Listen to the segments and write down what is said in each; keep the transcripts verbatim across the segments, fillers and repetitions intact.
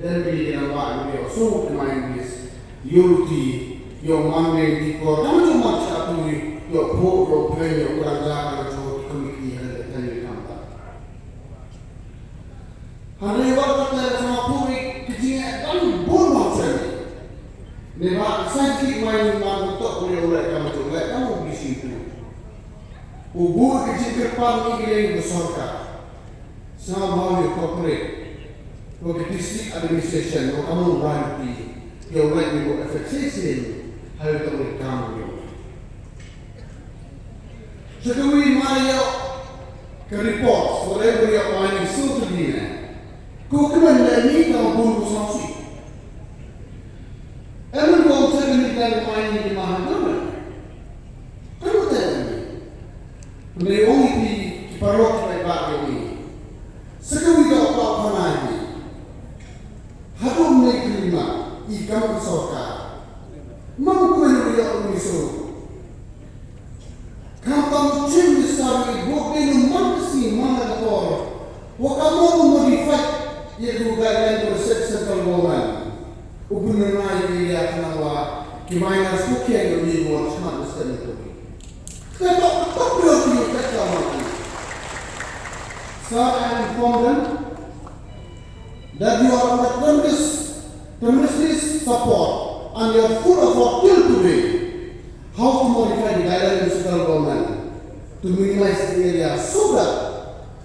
Dem bi ki nang wa ni yo so ki mining lease. Yo ti, yo man ne ti ko, kam jo man sa tu, yo pho, yo phe, yo kurang ja, kam jo ki kami ki hal de tani kam ta. Hynrei wat kata sama puri ki jingeh dang bun bang sien. Neibhah sa ki mining man tok u leh u leh kam tok u leh kam u bisi tu. U bun ki jingkyrpad ni ki leh u sorkar. Sama bha u corporate, wa ki district administration, wa kam u royalty, yow leh ni u affect sien sien, ha yow tang ni kam yow. Sa kawi ma yow ka report, whatever yow mining so tu ni ne. Ko kmen le ni ka bun ko sa si. Em ko sa ni ka mining ni ma ha ko. Ka ko te ni. Ni ong i ki parok ki bai ba ni. Sa kawi da pa pa na ni. Hadum ni klima i kam ka sorkar. Mang ko ni yow ni so. Kam tam chim ni sa ni bok ni nu man si man na por. Wa kam mo modify ye du guideline ko set central government. U bun na ngai ni ya kana wa ki miners ko kian ni wa smat na stem ko. Ka tok tok ni ki ka ka man. Sir, I inform them that you are under tremendous, tremendously support and you are full effort till today. How to modify the guideline of the central government to minimize the area so that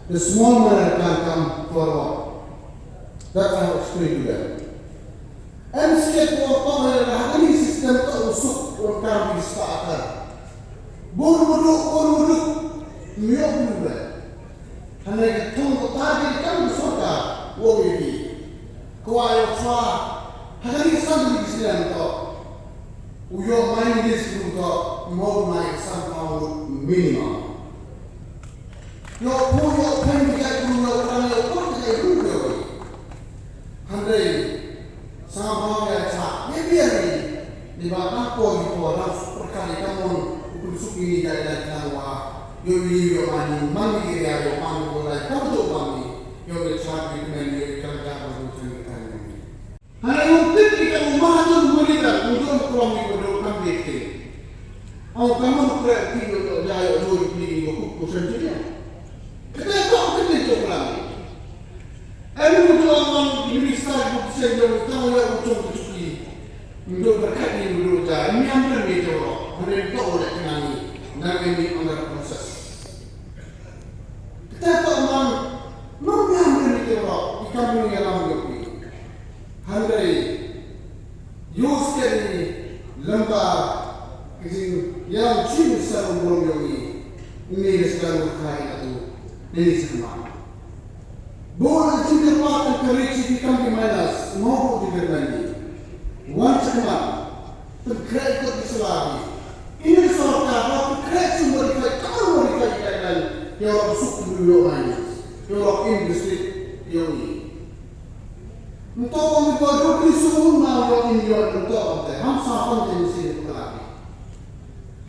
the small miner can come forward. That I have explained to them. Em siat ko tong ha ni system to u suk u kam ki sta ka. Bun mudu, bun mudu. Myo bun be. Hane ka thong ko ta ki kam sorkar. Wo ye ki. Ko wa yo chwa. Ha ni san ni ki sian to. U yo mai ni dis ko to. Mo mai san pound minimum. Yo pu yo pen ni ka ku yo kan yo ko ni ka ku yo. Hynrei, sa bha ya cha, ye bia ni, ni ba na ko ni ko na super ka ni ka mon, u kun suk ni ya ya ka wa, yo ni yo ma ni, man ni ya yo ma ni ko la, ka to ma ni, yo ni cha ni men ni ka ka ko ni ka ni. Hana yo tip ni ka ma ha to ni ka, u do ko ni ko do kan de ke. Au ka mon ko ni ko ya yo ni ko ko sen ni. Ka ta ko ni ko la. Em u tu among minister bu sen jong u tang ya u chong tu ki. Ndu berkat ni ndu ja, ni am ni tu ro, hynrei to le kena ni, nang ni under process. Kita to among, nang ni am ni tu ro, i kam ni ya lam yo ki. Hynrei, Use ke ni lamba ki jing yong chin sa rum rum yong i. Ni le sa rum khai na tu. Ni sa ma. Bo na jing ka pa ka kari chi ki kam ki minus. Mo bo ki ka ni. Wan sa ma. Pynkhrai ko ki sala ni. Ini sorkar ba pynkhrai chi modify, kam modify ka ni. Yow suk ni yong minus. Yow industry yong i. Nto ong i ba duk ni sung na yo in yo nto ong te. Ham sa ong te ni sin ko la ki.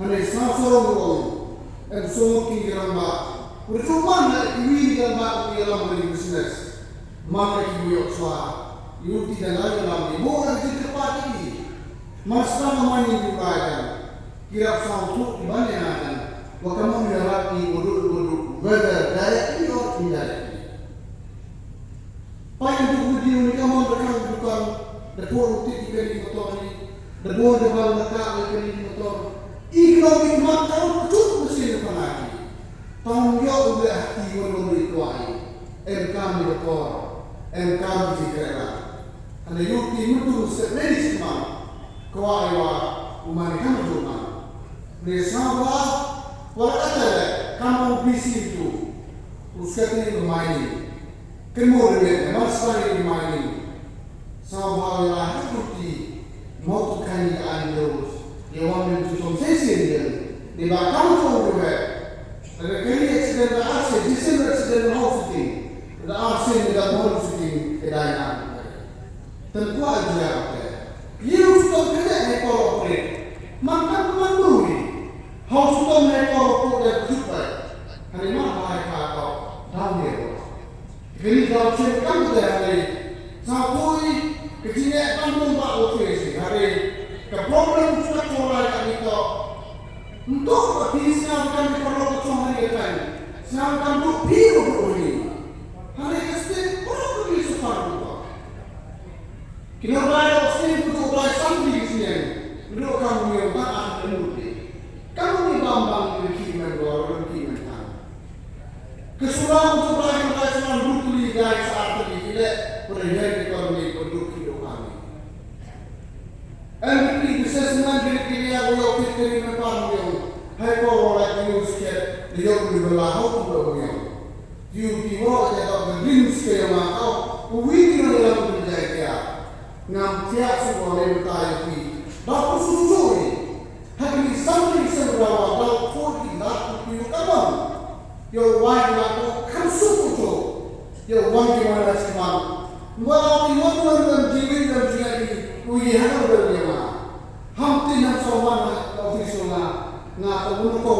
Hane sa so ong ong. Em so ki gram ba. Ur ju man na ki wi gram ba ki lam ni business. Man na ki bu yo swa. Yu ti da na yu lam ni. Mo na ki ka pa ki. Mas na ma ni bu ba ya. Ki rap sa tu ki ban ya na. Wa ka mo ni rap ni bu du bu du. Whether directly or indirectly. Pai ka duk video ni ka mon da khang dukan, da por u tik i kani motor ni, da bor da bang da ka i kani motor. I klo i mat ka u kut mesti da panaki. Tang yo u le hati wan wan i kwai. Em kam ni da por, em kam ni krela. Hane yu ti mutu se meni siman. Kwai wa u mani kam du man. Ni sa wa, wa ka tele, kam u bisi tu. U skati u mining. Kynmaw leh, mar sani mining. Sa bha ya ha kuti, mau tu kani ka an dos. Ya wa men tu som session ya. Ni ba kam tu tu he. Ada kani accident da arse, December accident da house shooting. Da arse ni da house shooting, ke dai na. Tan kwa ya te. Ye u tu kene ne ko pre. Man kan man dui. House shooting ne ko ko da jupai. Hani ma hai ka ko. Dam ye ko. Kini daw chen kam de hare. Sa pui, ke chine kam dong ba office hare. Ka problem sa ko lai ka ni to. Nto ka di sa kam ni paralok ko chong hare kan. Sa kam du pi ro ro ni. Hare ka state ko ko ni so far ko. Kino bai ro state ko bai sam di sien. Ro kam ni ba a ni. Kam ni bam bam ni ki men ro ro ki men kan. Ka sura u tu bai ka bai sura rutli gai sa artli ile, pura yari kon ni ko duk ki do kami. N D P businessman gini kini ya uyo kit kini me pam uyo. Hai ko wala ki uyo siket, de yo kuni bela ho tu do uyo. Yu ki wo ya to ka dreams ke ya ma ko, u wi ni no ya kuni jai kya. Ngam kya su ko le mta yu ki. Ba ku su su ni. Hak ni something sem rawa ba ko ki ba ku yu ka bang. Yo wai la ko kam su ko to. Yo wan ki wan la si man. Mo la ki wan wan wan ji wi wan ji ai. U yi ha wan wan ya ma. Ham ti nam so wan la office la. Nga ko mun ko